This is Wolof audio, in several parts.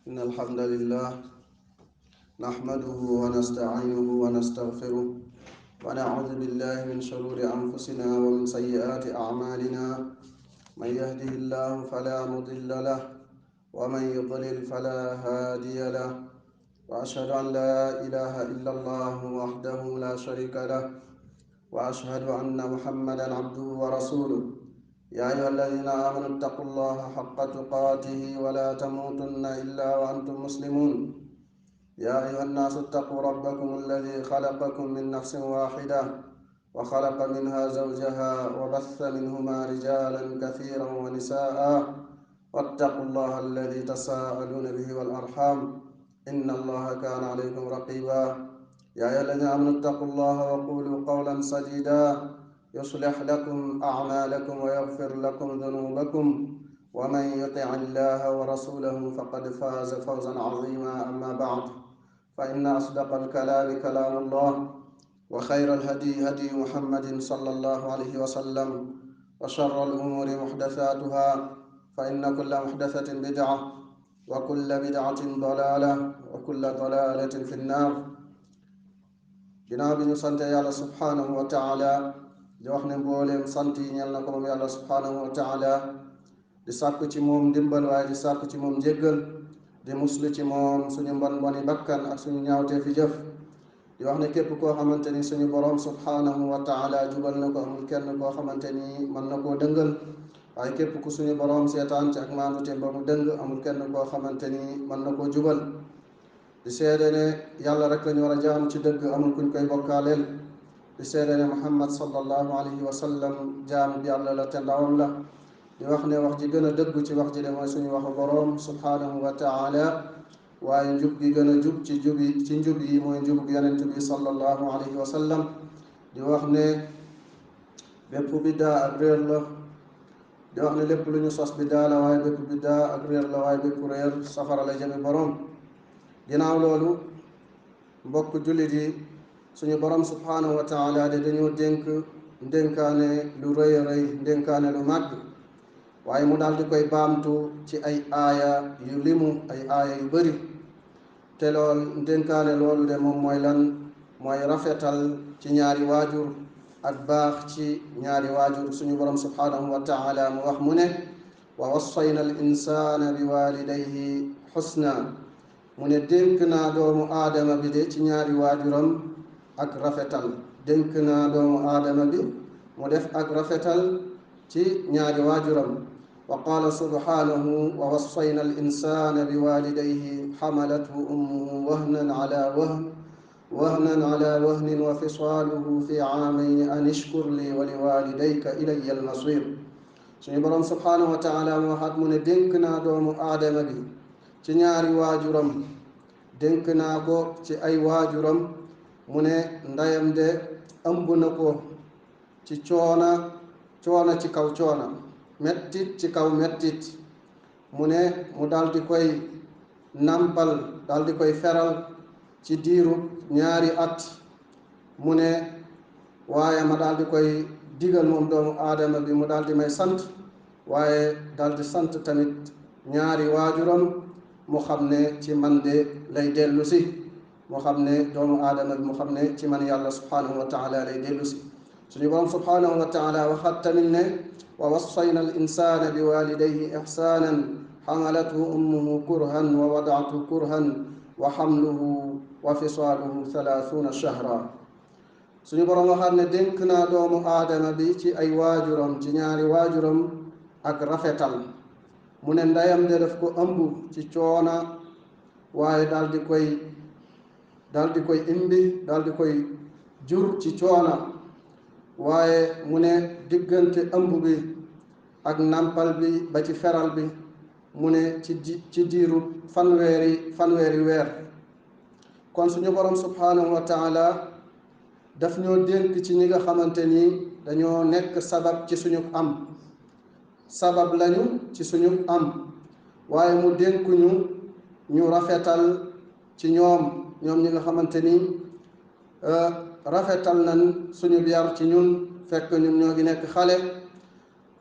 إن الحمد لله نحمده ونستعينه ونستغفره ونعوذ بالله من شرور أنفسنا ومن سيئات أعمالنا. من يهده الله فلا مضل له ومن يضلل فلا هادي له، وأشهد أن لا إله إلا الله وحده لا شريك له، وأشهد أن محمدا عبده ورسوله. يا أيها الذين آمنوا اتقوا الله حق تقاته ولا تموتن إلا وأنتم مسلمون. يا أيها الناس اتقوا ربكم الذي خلقكم من نفس واحدة وخلق منها زوجها وبث منهما رجالا كثيرا ونساء، واتقوا الله الذي تساءلون به والأرحام إن الله كان عليكم رقيبا. يا أيها الذين آمنوا اتقوا الله وقولوا قولا سديدا يصلح لكم أعمالكم ويغفر لكم ذنوبكم، ومن يطع الله ورسوله فقد فاز فوزا عظيما. أما بعد، فإن أصدق الكلام كلام الله، وخير الهدي هدي محمد صلى الله عليه وسلم، وشر الأمور محدثاتها، فإن كل محدثة بدعة، وكل بدعة ضلالة، وكل ضلالة في النار. ginnaaw bi ñu sante yàlla subhanahu wa taala di wax ne mbooleem sant yi ñel na ko moom yàlla subhanahu wa taala, di sàkku ci moom ndimbal waaye di sàkku ci moom njéggal, di muslu ci moom suñu mbon mboni bakkan ak suñu ñaawtee fi jëf. di wax ne képp koo xamante ni suñu boroom subhanahu wa taala jubal na ko, amul kenn koo xamante ni mën na koo dëngal, waaye képp ku suñu boroom seetaan ci ak maandute ba mu dëng, amul kenn koo xamante ni mën na koo jubal. di seede ne yàlla rek lañu war a jaamu ci dëgg, amul kuñ koy bokkaaleel. di seede ne muhammad sallallahu alayhi wa sallam jaamu bi yàlla la te ndawam la. di wax ne wax ji gën a dëggu ci wax ji de mooy suñu waxu boroom subhanahu wa taala, waaye njub gi gën a jub ci njub yi mooy njubug yonent bi sallallahu alayhi wa sallam. di wax ne bépp biddaa ak réer la. di wax ne lépp lu ñu sos biddaa la, waaye bépp biddaa ak réer la, waaye bépp réer safara la jëme boroom. ginnaaw loolu, mbokk jullit yi, suñu borom subhanahu wa taala de dañoo dénk ndénkaane lu rëy a rëy, ndénkaane lu màgg, waaye mu daal di koy baamtu ci ay aaya yu limu, ay aaya yu bari. te lool ndénkaane loolu de moom mooy lan? mooy rafetal ci ñaari waajur ak baax ci ñaari waajur. suñu borom subhanahu wa taala mu wax mu ne wa wassayna al insana bi walidayhi xusna. mu ne dénk naa doomu aadama bi de ci ñaari waajuram ak rafetal. dénk naa doomu aadama bi mu def ak rafetal ci ñaari waajuram. wa qaala subhanahu wa wassayna al insana bi walidayhi xamalathu ummuhu wahnan ala wahnin wa fisaaluhu fi aamayni an ishkur li wa liwalidayka ilayya almasir. suñu boroom subhanahu wa taala mu waxaat mu ne dénk naa doomu aadama bi ci ñaari waajuram, dénk naa ko ci ay waajuram. mu ne ndeyam de ëmb na ko ci coona ci kaw coona, mettit ci kaw mettit. mu ne mu daal di koy nampal, daal di koy feral ci diiru ñaari at. mu ne waaye ma daal di koy digal moom doomu aadama bi mu daal di may sant, waaye daal di sant tamit ñaari waajuram. mu xam ne ci man de lay dellu si, mu xam ne doomu aadama bi mu xam ne ci man yàlla subhanahu wa taala lay dellu si. suñu borom subhanahu wa taala waxat tamit ne wa wassayna al insana bi walidayhi ihsanan xamalathu ummuhu kurhan wa wadatu kurhan wa xamluhu wa fisaaluhu 30 shahra. suñu borom waxaat ne dénk naa doomu aadama bi ci ay waajuram, ci ñaari waajuram ak rafetal. mu ne ndeyam de def ko ëmb ci coona, waaye daal di koy imbi, daal di koy jur ci coona. waaye mu ne diggante ëmb bi ak nampal bi ba ci feral bi, mu ne ci diiru fanweeri weer. kon suñu borom subhanahu wa taala daf ñoo dénk ci ñi nga xamante ni dañoo nekk sabab ci suñu am, sabab lañu ci suñu am, waaye mu dénkuñu ñu rafetal ci ñoom ñi nga xamante ni rafetal nañ suñu yar ci ñun fekk ñun ñoo ngi nekk xale.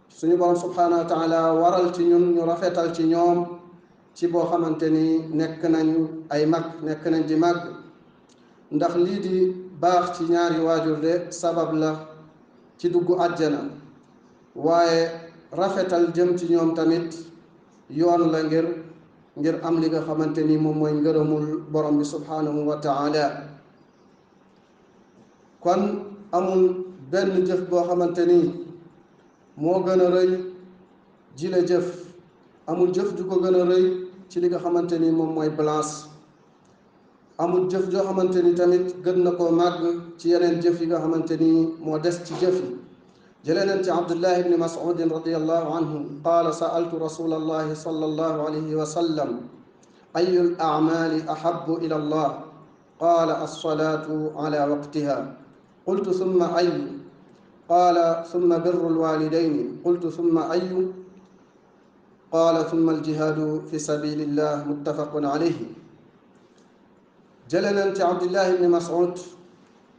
suñu borom subhanahu wa taala waral ci ñun ñu rafetal ci ñoom ci boo xamante ni nekk nañ ay mag nekk nañ di màgg ndax lii di baax ci ñaari waajur de sabab la ci dugg àjjana waaye rafetal jëm ci ñoom tamit yoon la ngir am li nga xamante ni moom mooy ngërëmul borom bi subhanahu wa taala kon amul benn jëf boo xamante ni moo gën a rëy jile jëf amul jëf ju ko gën a rëy ci li nga xamante ni moom mooy balance amul jëf joo xamante ni tamit gën na koo màgg ci yeneen jëf yi nga xamante ni moo des ci jëf yi jëlee nañ ci Abdullah ibni Mas'udin radiyallahu anhu qaala sa'altu rasulallahi sallallahu alayhi wa sallam ayu l a'mali ahabbu ila allah qaala as-salaatu ala waqtiha qultu summa ayu qaala summa birru lwalidayni qultu summa ayu qaala summa aljihaadu fi sabilillah muttafaqun alayhi jële nañ ci Abdullah ibni Mas'ud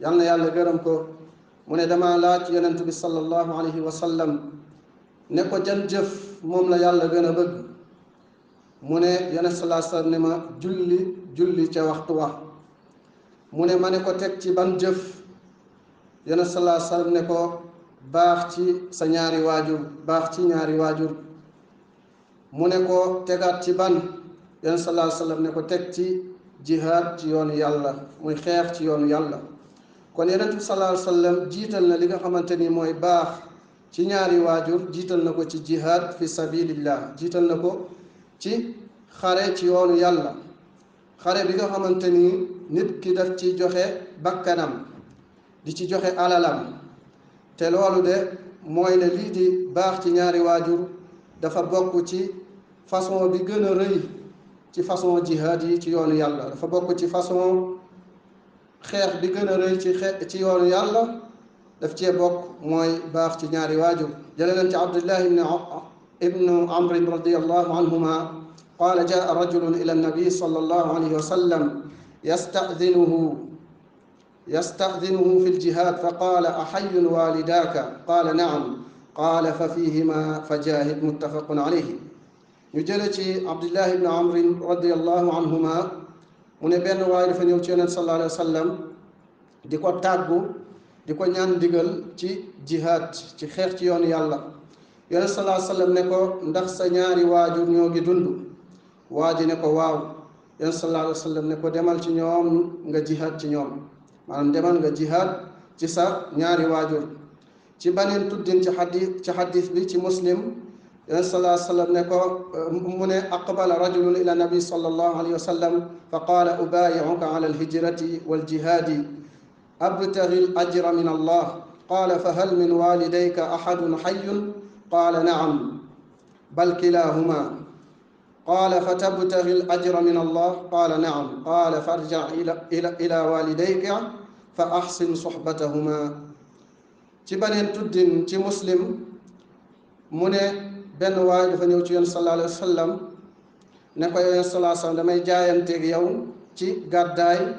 yal na yàlla gërëm ko mu ne dama laaj yonent bi sallallahu alayhi wa sallam ne ko jan jëf moom la yàlla gën a bëgg mu ne yonent sallallahu alayhi wa sallam ne ma julli ca waxtu wa mu ne ma ne ko teg ci ban jëf yonent sallallahu alayhi wa sallam ne ko baax ci sa ñaari waajur baax ci ñaari waajur mu ne ko tegaat ci ban yonent sallallahu alayhi wa sallam ne ko teg ci jihaad ci yoonu yàlla muy xeex ci yoonu yàlla kon yonent bi sallallahu alayhi wa sallam jiital na li nga xamante ni mooy baax ci ñaari waajur jiital na ko ci jihaad fi sabilillah jiital na ko ci xare ci yoonu yàlla xare bi nga xamante ni nit ki daf ci joxe bakkanam di ci joxe alalam te loolu de mooy ne lii di baax ci ñaari waajur dafa bokk ci façon bi gën a rëy ci façon jihaad yi ci yoonu yàlla dafa bokk ci façon xeex bi gën a rëy ci yoonu yàlla daf cee bokk mooy baax ci ñaari waajur jële nañ ci Abdullah ibnu amrin radiyallahu anhuma qaala jaa rajulun ila annabi sallallahu alayhi wa sallam yasta'dinuhu fi ljihad fa qaala ahayyun walidaaka qaala naam qaala fa fihima fa jaahid muttafaqun alayhi ñu jële ci Abdullah ibnu amrin radiyallahu anhuma mu ne benn waay dafa ñëw ci yonent sallallahu alayhi wa sallam di ko tàggu di ko ñaan ndigal ci jihaad ci xeex ci yoonu yàlla yonent sallallahu alayhi wa sallam ne ko ndax sa ñaari waajur ñoo ngi dund waa ji ne ko waaw yonent sallallahu alayhi wa sallam ne ko demal ci ñoom nga jihaad ci ñoom maanaam demal nga jihaad ci sa ñaari waajur ci baneen tuddin ci xadis bi ci muslim yonent sallallahu alayhi wa sallam ne ko mu ne aqbala rajulun ila nabi sallallahu alayhi wa sallam fa qaala ubaayi'uka ala alhijrati waljihaadi abtaghi al ajra min allah qaala fa hal min walidayka ahadun hayyun qaala na'am bal kilahuma qaala fa tabtaghi al ajra min allah qaala na'am qaala farji' ila walidayka fa ahsin suhbatahuma ci baneen tuddin ci muslim mu ne benn waay dafa ñëw ci yonent sallallahu alayhi wa sallam ne ko yonent sallallahu alayhi wa sallam damay jaayanteeg yow ci gàddaay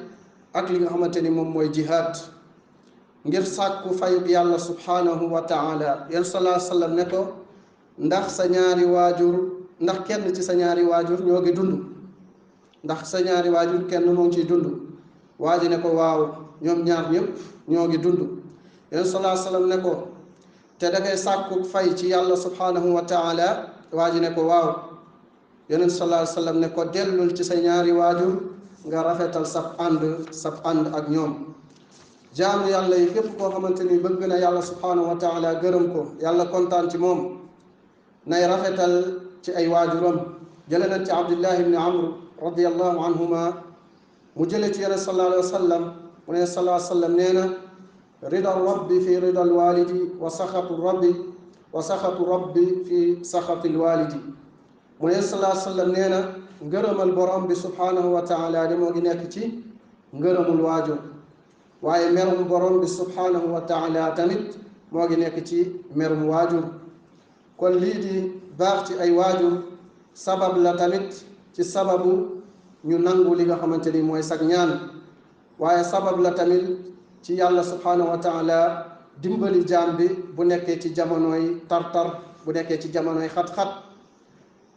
ak li nga xamante ni moom mooy jihaad ngir sàkku fayug yàlla subhanahu wa taala yonent sallallahu alayhi wa sallam ne ko ndax sa ñaari waajur ndax kenn ci sa ñaari waajur ñoo ngi dund ndax sa ñaari waajur kenn moo ngi ciy dund waa ji ne ko waaw ñoom ñaar ñëpp ñoo ngi dund yonent sallallahu alayhi wa sallam ne ko te da ngay sàkku fay ci yàlla subhanahu wa taala waa ji ne ko waaw yonent sallallahu alayhi wa sallam ne ko dellul ci sa ñaari waajur nga rafetal sab ànd ak ñoom jaamu yàlla yi képp koo xamante ni bëgg na yàlla subhanahu wa taala gërëm ko yàlla kontaan ci moom nay rafetal ci ay waajuram jële nañ ci Abdullah ibni Amr radiyallahu anhuma mu jële ci yonent sallallahu alayhi wa sallam mu ne sallallahu alayhi wa sallam nee na rida rabbi fi rida alwalidi wa saxatu rabbi fi saxati alwalidi mu ne sallallahu alayhi wa sallam nee na ngërëmal borom bi subhanahu wa taala de moo ngi nekk ci ngërëmul waajur waaye merum borom bi subhanahu wa taala tamit moo ngi nekk ci merum waajur kon lii di baax ci ay waajur sabab la tamit ci sababu ñu nangu li nga xamante ni mooy sag ñaan waaye sabab la tamit ci yàlla subhanahu wa taala dimbali jaam bi bu nekkee ci jamonoy tartar bu nekkee ci jamonoy xat-xat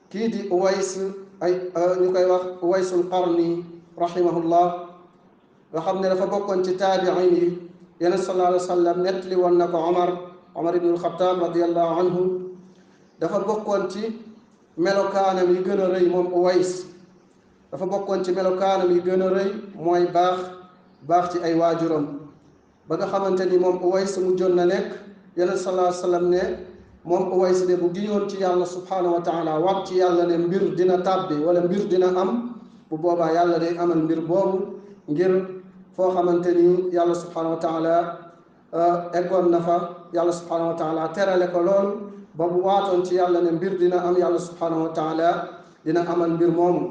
kii di Uways ñu koy wax Uwaysul Qarni rahimahullah, nga xam ne dafa bokkoon ci taabiin yi. Yonent sallallahu alayhi wa sallam nettali woon na ko Omar ibnul Xataab radiyallahu anhu. dafa bokkoon ci melokaanam yi gën a rëy moom Uways. dafa bokkoon ci melokaanam yi gën a rëy mooy baax ci ay waajuram, ba nga xamante ni moom Uways mujjoon na nekk Yonent sallallahu alayhi wa sallam ne moom Uways de bu giñoon ci yàlla subhaanahu wa taala, wax ci yàlla ne mbir dina tàbbi wala mbir dina am, bu boobaa yàlla day amal mbir boobu ngir foo xamante ni yàlla subhaanahu wa taala eggoon na fa. yàlla subhaanahu wa taala terale ko lool ba bu waatoon ci yàlla ne mbir dina am, yàlla subhaanahu wa taala dina amal mbir moomu.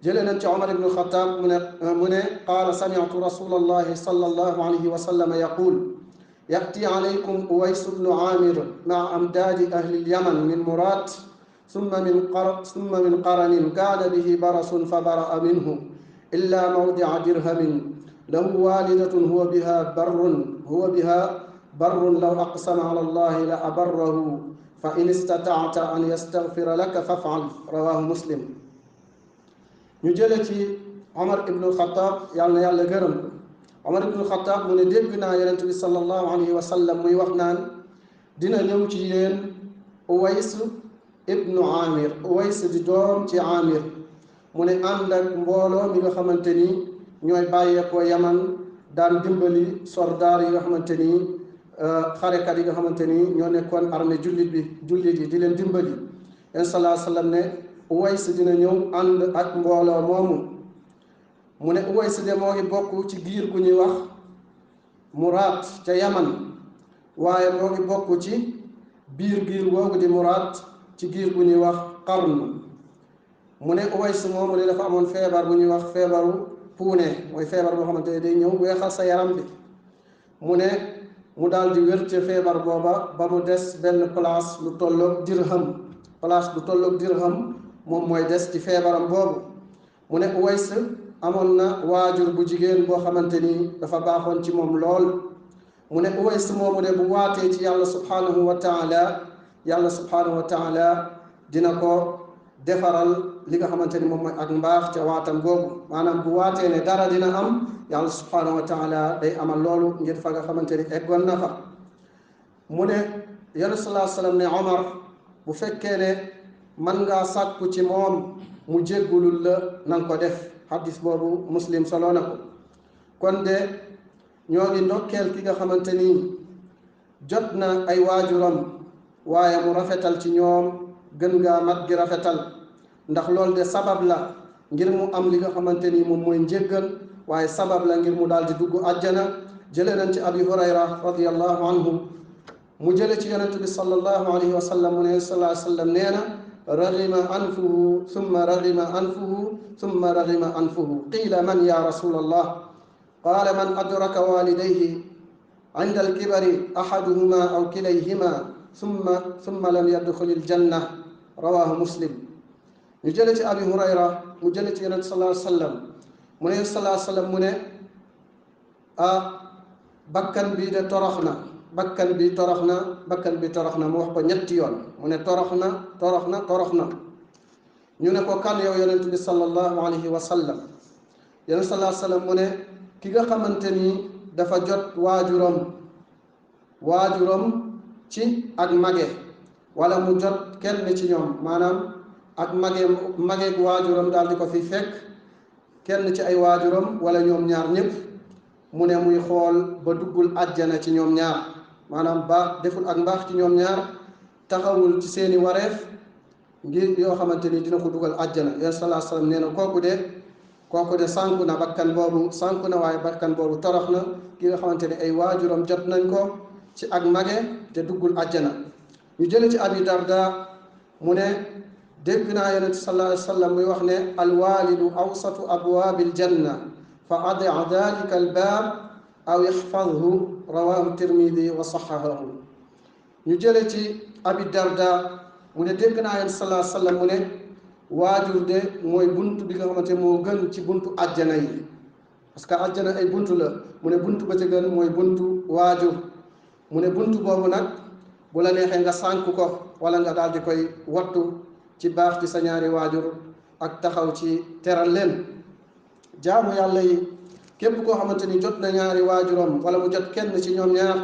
jëlee nañ ci Omar ibnu Xataab mu ne qaala sami'tu rasulallahi sallallahu alayhi wa sallam yaqul ya'ti alaykum Uways ibnu Aamir ma'a amdaadi ahli al-Yaman min Muraat summa min qaranin kaana bihi barasun fa bara'a minhu illa mawdi'a dirhamin lahu waalidatun huwa biha barrun law aqsama ala allahi la abarrahu fa in istata'ta an yastaghfira laka faf'al. rawaahu Muslim. ñu jële ci Omar ibnu Xataab yàlla na yàlla gërëm ko. Omar ibnu Xataab mu ne dégg naa Yonent bi sallallahu alayhi wa sallam muy wax naan dina ñëw ci yéen Uways ibnu Aamir. Uways di doom ci Aamir. mu ne ànd ak mbooloo mi nga xamante ni ñooy bàyyeekoo Yaman daan dimbali soldaar yi nga xamante ni xarekat yi nga xamante ni ñoo nekkoon armée jullit yi di leen dimbali. Yonent sallallahu alayhi wa sallam ne Uways dina ñëw ànd ak mbooloo moomu. mu ne Uways de moo ngi bokk ci giir gu ñuy wax Muraat ca Yaman, waaye moo ngi bokk ci giir googu di Muraat ci giir gu ñuy wax Qarn. mu ne Uways moomu de dafa amoon feebar bu ñuy wax feebaru puune, mooy feebar boo xamante ne day ñëw weexal sa yaram bi. mu ne mu daal di wér ca feebar booba ba mu des benn place lu tolloog dirham moom mooy des ci feebaram boobu. mu ne Uways amoon na waajur bu jigéen boo xamante ni dafa baaxoon ci moom lool. mu ne Uways moomu de bu waatee ci yàlla subhaanahu wa taala dina ko defaral li nga xamante ni moom mooy ak mbaax ca waatam googu. maanaam bu waatee ne dara dina am, yàlla subhaanahu wa taala day amal loolu ngir fa nga xamante ni eggoon na fa. mu ne Yonent sallallahu alayhi wa sallam ne Omar, bu fekkee ne man ngaa sàkku ci moom mu jéggulul la na nga ko def. xadis boobu Muslim solo na ko. kon de ñoo ngi ndokkeel ki nga xamante ni jot na ay waajuram waaye mu rafetal ci ñoom gën ngaa mat gi rafetal, ndax loolu de sabab la ngir mu am li nga xamante ni moom mooy njéggal, waaye sabab la ngir mu daal di dugg àjjana. jële nañ ci Abi Hurayra radiyallahu anhu mu jële ci Yonent bi sallallahu alayhi wa sallam mu ne sallallahu alayhi wa sallam nee na raghima anfuhu thumma raghima anfuhu qiila man ya rasulallah qaala man adraka walidayhi inda alkibari ahaduhuma aw kilayhima thumma lam yadxul aljanna. rawahu Muslim. ñu jële ci Abi Hurayra mu jële ci Yonent sallallahu alayhi wa sallam mu ne sallallahu alayhi wa sallam mu ne bakkan bi de torox na mu wax ko ñetti yoon. mu ne torox na. ñu ne ko kan yow Yonent bi sallallahu alayhi wa sallam? Yonent sallallahu alayhi wa sallam mu ne ki nga xamante ni dafa jot waajuram ci ak mage, wala mu jot kenn ci ñoom, maanaam ak mageeg waajuram daal di ko fi fekk kenn ci ay waajuram wala ñoom ñaar ñëpp. mu ne muy xool ba duggul àjjana ci ñoom ñaar, maanaam deful ak mbaax ci ñoom ñaar, taxawul ci seeni wareef ngir yoo xamante ni dina ko dugal àjjana. Yonent sallallahu alayhi wa sallam nee na kooku de sànku na, bakkan boobu sànku na, waaye bakkan boobu torox na, ki nga xamante ni ay waajuram jot nañ ko ci ak mage te duggul àjjana. ñu jële ci Abi Darda mu ne dégg naa Yonent sallallahu alayhi wa sallam muy wax ne alwalidu awsatu abwaabil janna fa adi' dalika albaab aw ihfadhu. rawahu Tirmidi wa sahahahu. ñu jële ci Abi Darda mu ne dégg naa Yonent sallallahu alayhi wa sallam mu ne waajur de mooy bunt bi nga xamante moo gën ci buntu àjjana yi, parce que àjjana ay buntu la. mu ne buntu ba ci gën mooy buntu waajur. mu ne buntu boobu nag bu la neexee nga sànk ko wala nga daal di koy wattu ci baax ci sa ñaari waajur, ak taxaw ci teral leen. jaamu yàlla yi képp koo xamante ni jot na ñaari waajuram wala mu jot kenn ci ñoom ñaar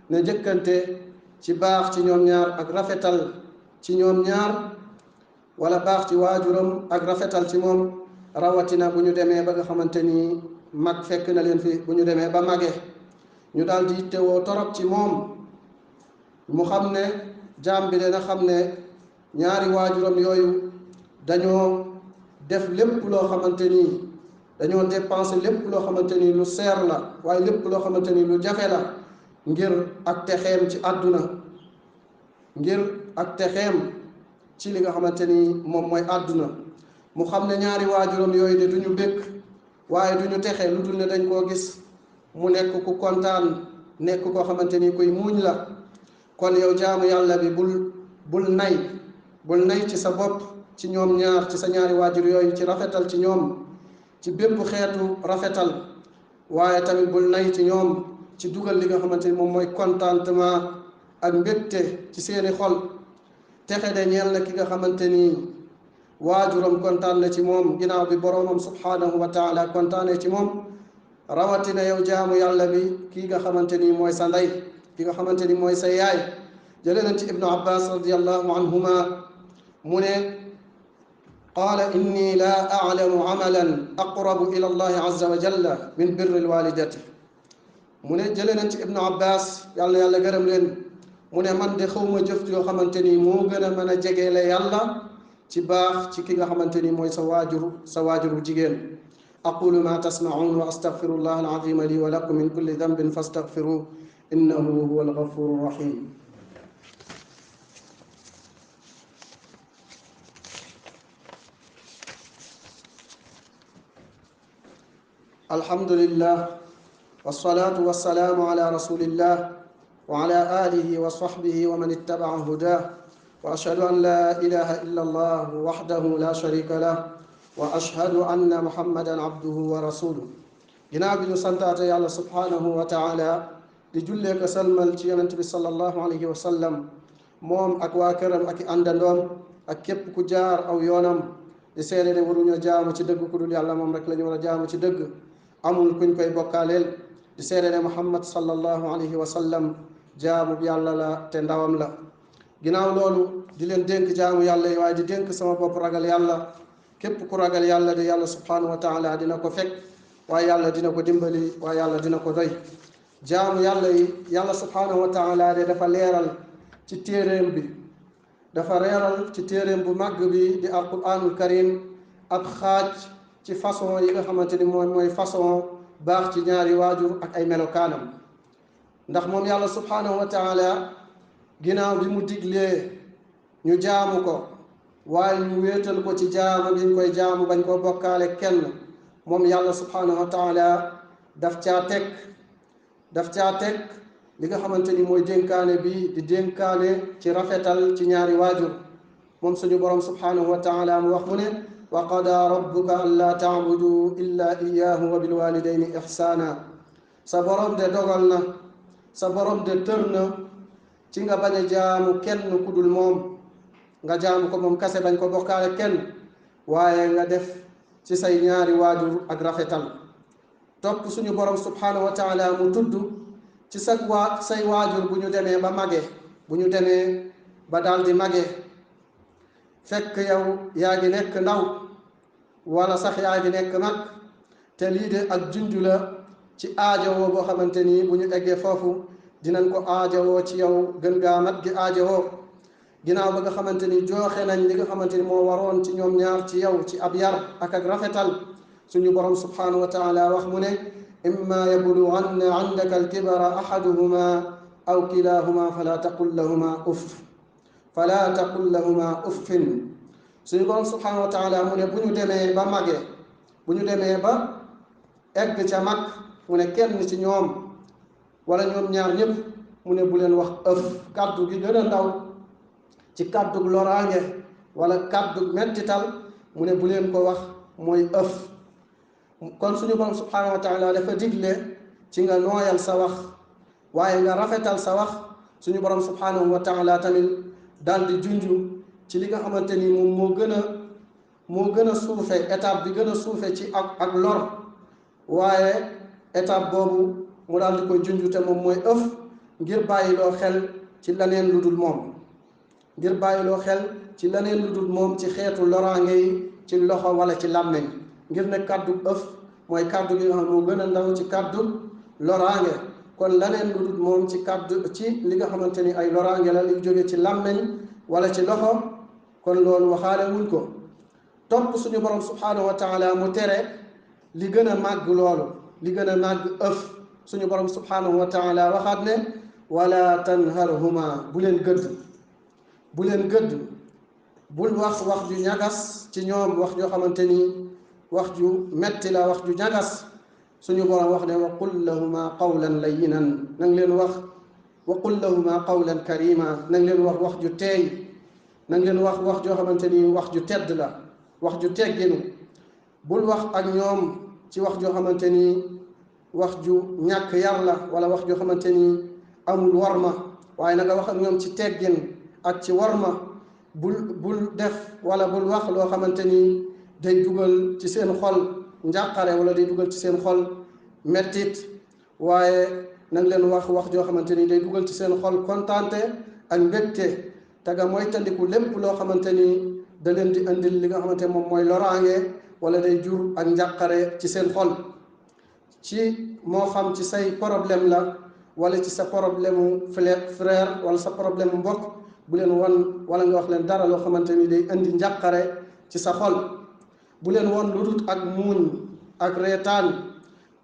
ne jëkkante ci baax ci ñoom ñaar ak rafetal ci ñoom ñaar, wala baax ci waajuram ak rafetal ci moom, rawatina bu ñu demee ba nga xamante ni mag fekk na leen fi, bu ñu demee ba mage ñu daal di teewoo torop ci moom. mu xam ne jaam bi dana xam ne ñaari waajuram yooyu dañoo def lépp loo xamante ni dañoo dépensé lépp loo xamante ni lu seer la, waaye lépp loo xamante ni lu jafe la ngir ak texeem ci àdduna, ngir ak texeem ci li nga xamante ni moom mooy àdduna. mu xam ne ñaari waajuram yooyu de duñu bëgg waaye duñu texe lu dul ne dañ koo gis mu nekk ku kontaan, nekk koo xamante ni kuy muuñ la. kon yow jaamu yàlla bi bul nay ci sa bopp ci ñoom ñaar, ci sa ñaari waajur yooyu, ci rafetal ci ñoom ci bépp xeetu rafetal, waaye tamit bul nay ci ñoom ci dugal li nga xamante ni moom mooy contentement ak mbégte ci seeni xol. texe de ñeel na ki nga xamante ni waajuram kontaan na ci moom ginnaaw bi boroomam subhanahu wa taala kontaane ci moom, rawatina yow jaamu yàlla bi kii nga xamante ni mooy sa ndey, ki nga xamante ni mooy sa yaay. jëlee nañ ci ibnu abbas radiallahu anhuma mu ne qaala inni la a'lamu amalan aqrabu ila allahi azza wa jalla min birri alwalidati. mu ne jëlee nañ ci ibnu abbas yàlla gërëm leen, mu ne man de xawma jëf yoo xamante ni moo gën a mën a jegeele yàlla ci baax ci ki nga xamante ni mooy sa waajuru jigéen. aqulu ma tasma'un wa astaghfirullah alazim li wa lakum min kulli dhanbin fastaghfiruhu innahu huwa alghafuru rahim. alhamdulillah wassalatu wassalamu ala rasulillah wa ala alihi wa sahbihi wa man ittaba'a hudah wa ashhadu an la ilaha illa allah wahdahu la sharika lah wa ashhadu anna muhammadan abduhu wa rasuluhu. ginnaaw bi ñu santaate yàlla subhanahu wa taala di jullee ko salmal ci yonent bi sallallahu alayhi wa sallam, moom ak waa këram ak i àndandoom ak képp ku jaar aw yoonam, di seede ne waruñoo jaamu ci dëgg ku dul yàlla, moom rek la ñu war a jaamu ci dëgg, amul kuñ koy bokkaaleel. di seede ne muhammad sallallahu alayhi wa sallam jaamu bi yàlla la te ndawam la. ginnaaw loolu di leen dénk jaamu yàlla yi, waaye di dénk sama bopp ragal yàlla. képp ku ragal yàlla de yàlla subhanahu wa taala dina ko fekk, waaye yàlla dina ko dimbali, waaye yàlla dina ko doy. jaamu yàlla yi yàlla subhanahu wa taala de dafa leeral ci téeréem bi, dafa leeral ci téeréem bu màgg bi di alquranul karim ab xaaj ci façon yi nga xamante ni mooy façon baax ci ñaari waajur ak ay melokaanam. ndax moom yàlla subhanahu wa taala ginnaaw bi mu diglee ñu jaamu ko, waaye ñu wéetal ko ci jaamu bi ñu koy jaamu bañ koo bokkaale kenn, moom yàlla subhanahu wa taala daf caa teg li nga xamante ni mooy dénkaane bi di dénkaane ci rafetal ci ñaari waajur. moom suñu borom subhanahu wa taala mu wax mu ne wa qada rabbuka an laa taabudu illa iyyahu wa bilwalidayni ihsana. sa borom de dogal na, sa borom de tër na ci nga bañ a jaamu kenn ku dul moom, nga jaamu ko moom kase bañ ko bokkaale kenn, waaye nga def ci say ñaari waajur ak rafetal. topp suñu borom subhanahu wa taala mu tudd ci say waajur bu ñu demee ba mage, bu ñu demee ba daal di mage, fekk yow yaa ngi nekk ndaw wala sax yaa ngi nekk mag, te lii de ak junju la ci aajowoo boo xamante ni bu ñu eggee foofu dinañ ko aajowoo ci yow gën gaa mat gi aajowoo. ginnaaw ba nga xamante ni jooxe nañ li nga xamante ni moo waroon ci ñoom ñaar ci yow ci ab yar ak rafetal, suñu borom subhanahu wa taala wax mu ne imma yablughanna indaka alkibara ahaduhuma aw kilahuma fala taqul lahuma uffin. suñu borom subhanahu wa taala mu ne bu ñu demee ba mage, bu ñu demee ba egg ca mag, mu ne kenn ci ñoom wala ñoom ñaar ñëpp mu ne bu leen wax ëf. kàddu gi gën a ndaw ci kàddu loraange wala kàddu mettital, mu ne bu leen ko wax mooy ëf. kon suñu borom subhanahu wa taala dafa digle ci nga nooyal sa wax waaye nga rafetal sa wax. suñu borom subhanahu wa taala tamit daal di junju ci li nga xamante ni moom moo gën a moo gën a suufe étape bi gën a suufe ci ak lor waaye étape boobu mu daal di koy junjute moom mooy ëf ngir bàyyiloo xel ci leneen lu dul moom ngir bàyyiloo xel ci leneen lu dul moom ci xeetu loraange yi ci loxo wala ci làmmeñ ngir ne kàddu ëf mooy kàddu gi nga xam ne moo gën a ndaw ci kàddu loraange kon leneen lu dul moom ci kàddu ci li nga xamante ni ay loraange la li jóge ci làmmeñ wala ci loxo kon loolu waxaale wuñ ko topp suñu borom subhanahu wa taala mu tere li gën a màgg loolu li gën a màgg ëf suñu borom subhanahu wa taala waxaat ne wala tanharhuma bu leen gëdd bul wax ju ñagas ci ñoom wax joo xamante ni wax ju metti la wax ju ñagas suñu borom wax ne wa qul lahuma qawlan layyinan nang leen wax wa qul lahuma qawlan karima nang leen wax ju teey nang leen wax joo xamante ni wax ju tedd la wax ju tegginu bul wax ak ñoom ci wax joo xamante ni wax ju ñàkk yar la wala wax joo xamante ni amul warma waaye nanga wax ak ñoom ci teggin ak ci warma bul def wala bul wax loo xamante ni day dugal ci seen xol njàqare wala day dugal ci seen xol mettit waaye nang leen wax joo xamante ni day dugal ci seen xol kontaante ak mbégte taga mooy tandiku lépp loo xamante ni da leen di indil li nga xamante moom mooy loraange wala day jur ak njàqare ci seen xol ci moo xam ci say problème la wala ci sa problème mu frère wala sa problème mu mbokk bu leen won wala nga wax leen dara loo xamante ni day indi njàqare ci sa xol bu leen won lu dut ak muuñ ak reetaan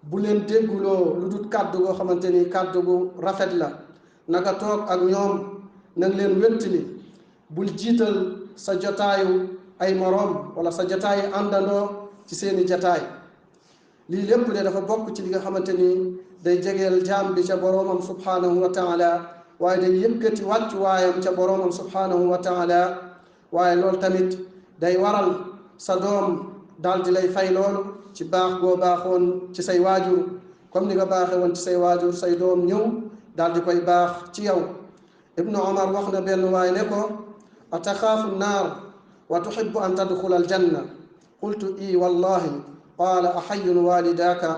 bu leen dégguloo lu dut kàddu goo xamante ni kàddu gu rafet la naka toog ak ñoom nang leen wéttali bul jiital sa jotaayu ay moroom wala sa jotaayu àndandoo ci seeni jotaay lii lépp de dafa bokk ci li nga xamante ni day jegeel jaam bi ca boroomam subhanahu wa taala waaye day yëkkati wàccu waayam ca boroomam subhanahu wa taala waaye loolu tamit day waral sa doom daal di lay fay loolu ci baax goo baaxoon ci say waajur comme ni nga baaxe woon ci say waajur say doom ñëw daal di koy baax ci yow ibnu omar wax na benn waay ne ko ataxaafu naar wa tuhibbu an tadxula aljanna qultu i wallahi qaala axayun walidaaka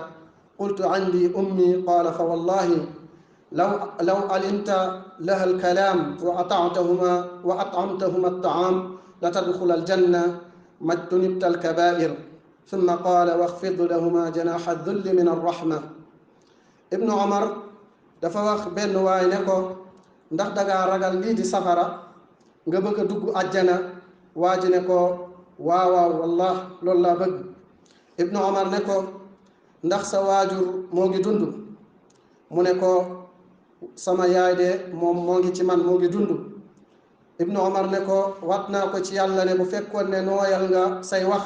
qultu andi ummi qaala fa wallahi law alimta laha alkalaam wa at'amtahuma altaam la tadxula aljanna majtunibta alkabair summa qaala waxfid lahuma janaxa dulli min arrahma ibnu omar dafa wax benn waay ne ko ndax dangaa ragal lii di safara nga bëgg a dugg àjjana waa ji ne ko waawaaw wallah loolu laa bëgg ibnu omar ne ko ndax sa waajur moo ngi dund mu ne ko sama yaay de moom moo ngi ci man moo ngi dund ibnu omar ne ko wat naa ko ci yàlla ne bu fekkoon ne nooyal nga say wax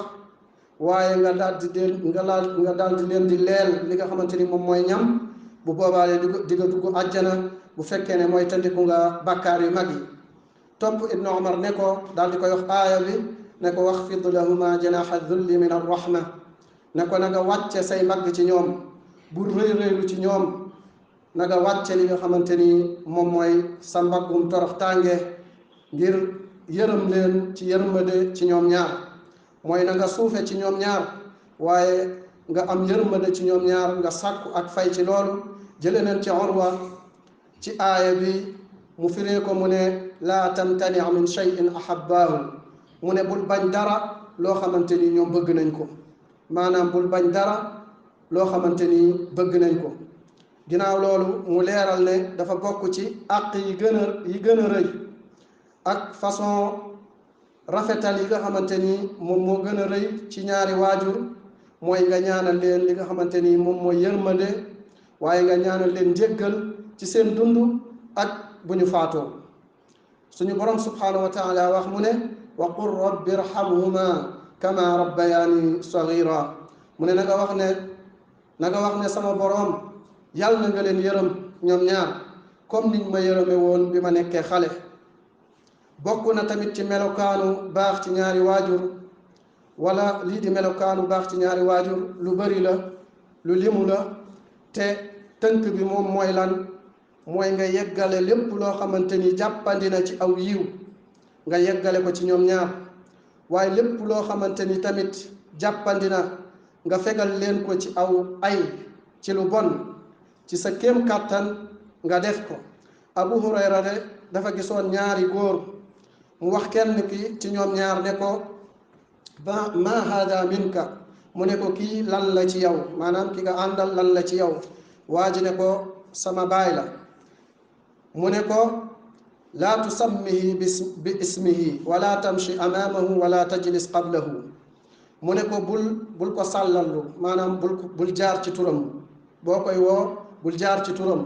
waaye nga daal di leen di leel li nga xamante ni moom mooy ñam bu boobaa di nga dugg àjjana bu fekkee ne mooy tandiku nga bàkkaar yu mag yi topp ibnu omar ne ko daal di koy wax aaya bi ne ko waxfid lahuma janaxa dulli min arrahma ne ko na nga wàcce say mbagg ci ñoom bu rëy rëylu ci ñoom na nga wàcce li nga xamante ni moom mooy sa mbaggum torox tànge ngir yërëm leen ci yërmande ci ñoom ñaar mooy na nga suufe ci ñoom ñaar waaye nga am yërmande ci ñoom ñaar nga sàkku ak fay ci loolu jële neen ci Urwa ci aaya bi mu firee ko mu ne laa tamtani min shay'in ahabbaahu mu ne bul bañ dara loo xamante ni ñoom bëgg nañ ko maanaam bul bañ dara loo xamante ni bëgg nañ ko ginnaaw loolu mu leeral ne dafa bokk ci àq yi gën a rëy ak façon rafetal yi nga xamante ni moom moo gën a rëy ci ñaari waajur mooy nga ñaanal leen li nga xamante ni moom mooy yërmande waaye nga ñaanal leen njéggal ci seen dund ak bu ñu faatoo suñu borom subhanahu wa taala wax mu ne wa qul rabbi irhamhuma kama rabbayani sagira mu ne na nga wax ne sama borom yàlla na nga leen yërëm ñoom ñaar comme niñ ma yërëme woon bi ma nekkee xale bokk na tamit ci melokaanu baax ci ñaari waajur wala lii di melokaanu baax ci ñaari waajur lu bari la lu limu la te tënk bi moom mooy lan mooy nga yeggale lépp loo xamante ni jàppandi na ci aw yiw nga yeggale ko ci ñoom ñaar waaye lépp loo xamante ni tamit jàppandi na nga fegal leen ko ci aw ay ci lu bon ci sa kéem kàttan nga def ko. Abu Hurayra de dafa gisoon ñaari góor mu wax kenn ki ci ñoom ñaar ne ko ma hada minka, mu ne ko kii lan la ci yow, maanaam ki nga àndal lan la ci yow. waa ji ne ko sama baay la. mu ne ko laa tusammihi bi ismihi wala tamshi amaamahu wala tajlis qablahu, mu ne ko bul ko sàllallu, maanaam bul jaar ci turam, boo koy woo bul jaar ci turam.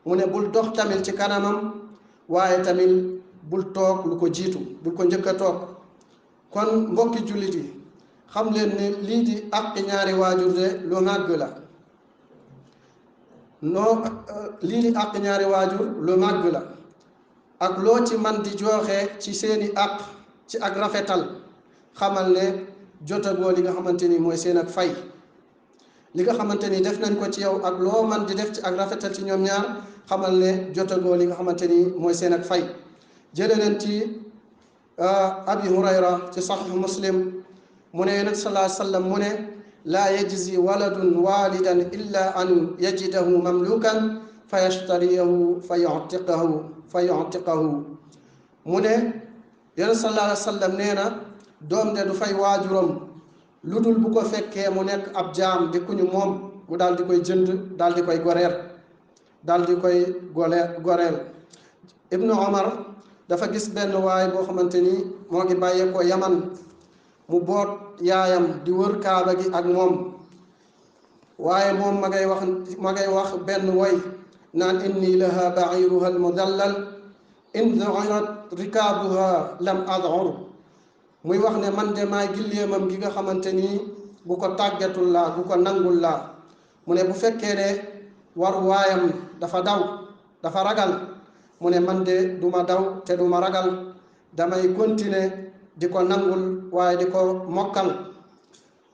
mu ne bul dox tamit ci kanamam, waaye tamit bul toog lu ko jiitu, bul ko njëkk a toog. kon mbokki jullit yi xam leen ne lii di àqi ñaari waajur de lu màgg la. lii di àq ñaari waajur lu màgg la, ak loo ci man di joxe ci seeni àq ci ak rafetal, xamal ne jotagoo li nga xamante ni mooy seen ak fay. li nga xamante ni def nañ ko ci yow ak loo man di def ci ak rafetal ci ñoom ñaar, xamal ne jotagoo li nga xamante ni mooy seen ak fay. jële leen ci Abi Hurayra ci Sahih Muslim mu ne Yonent sallallahu alayhi wa sallam mu ne laa yajzi waladun walidan illa an yajidahu mamlukan fa yashtariyahu fa yu'tiqahu. mu ne Yonent sallallahu alayhi wa sallam nee na doom de du fay waajuram lu dul bu ko fekkee mu nekk ab jaam di ku ñu moom, mu daal di koy jënd, daal di koy goreel. Ibnu Omar dafa gis benn waay boo xamante ni moo ngi bàyyee ko Yaman, mu boot yaayam di wër kaaba gi ak moom, waaye moom ma ngay wax benn woy naan inni laha ba'iruha almudallal in du'irat rikaabuha lam ad'ur. muy wax ne man de maay gilleemam gi nga xamante ni bu ko tàggatul laa, bu ko nangul laa. mu ne bu fekkee ne war waayam dafa daw, dafa ragal, mu ne man de duma daw te duma ragal, damay continuer di ko nangul waaye di ko mokkal.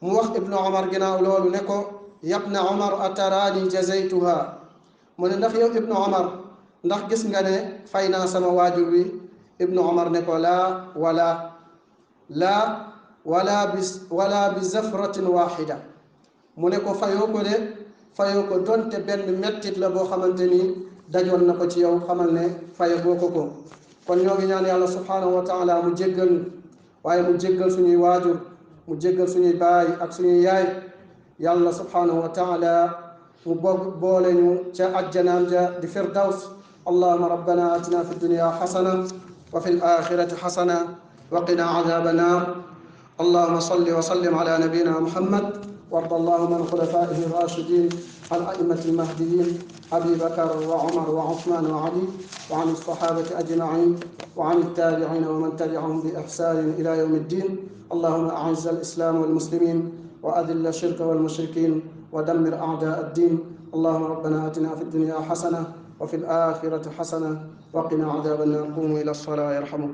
mu wax Ibnu Omar ginnaaw loolu ne ko yabna Omar ataraani jazaytuha, mu ne ndax yow Ibnu Omar ndax gis nga ne fay naa sama waajur wi. Ibnu Omar ne ko laa wala bi zafratin waxida, mu ne ko fayoo ko donte benn mettit la boo xamante ni dajoon na ko ci yow, xamal ne fayoo ko. kon ñoo ngi ñaan yàlla subhanahu wa taala mu jéggal ñu, waaye mu jéggal suñuy waajur, mu jéggal suñuy baay ak suñuy yaay. yàlla subhanahu wa taala mu boole ñu ca ajjanaam ja di firdaws. allahuma rabbana atina fi dunya xasana wa fi alaxirati xasana wa qina adaba annar. allahuma salli wa sallim ala nabiyina muhammad وارض اللهم عن خلفائه الراشدين الأئمة المهديين أبي بكر وعمر وعثمان وعلي وعن الصحابة أجمعين وعن التابعين ومن تبعهم بإحسان إلى يوم الدين. اللهم أعز الإسلام والمسلمين وأذل الشرك والمشركين ودمر أعداء الدين. اللهم ربنا آتنا في الدنيا حسنة وفي الآخرة حسنة وقنا عذاب النار. قوموا إلى الصلاة يرحمكم.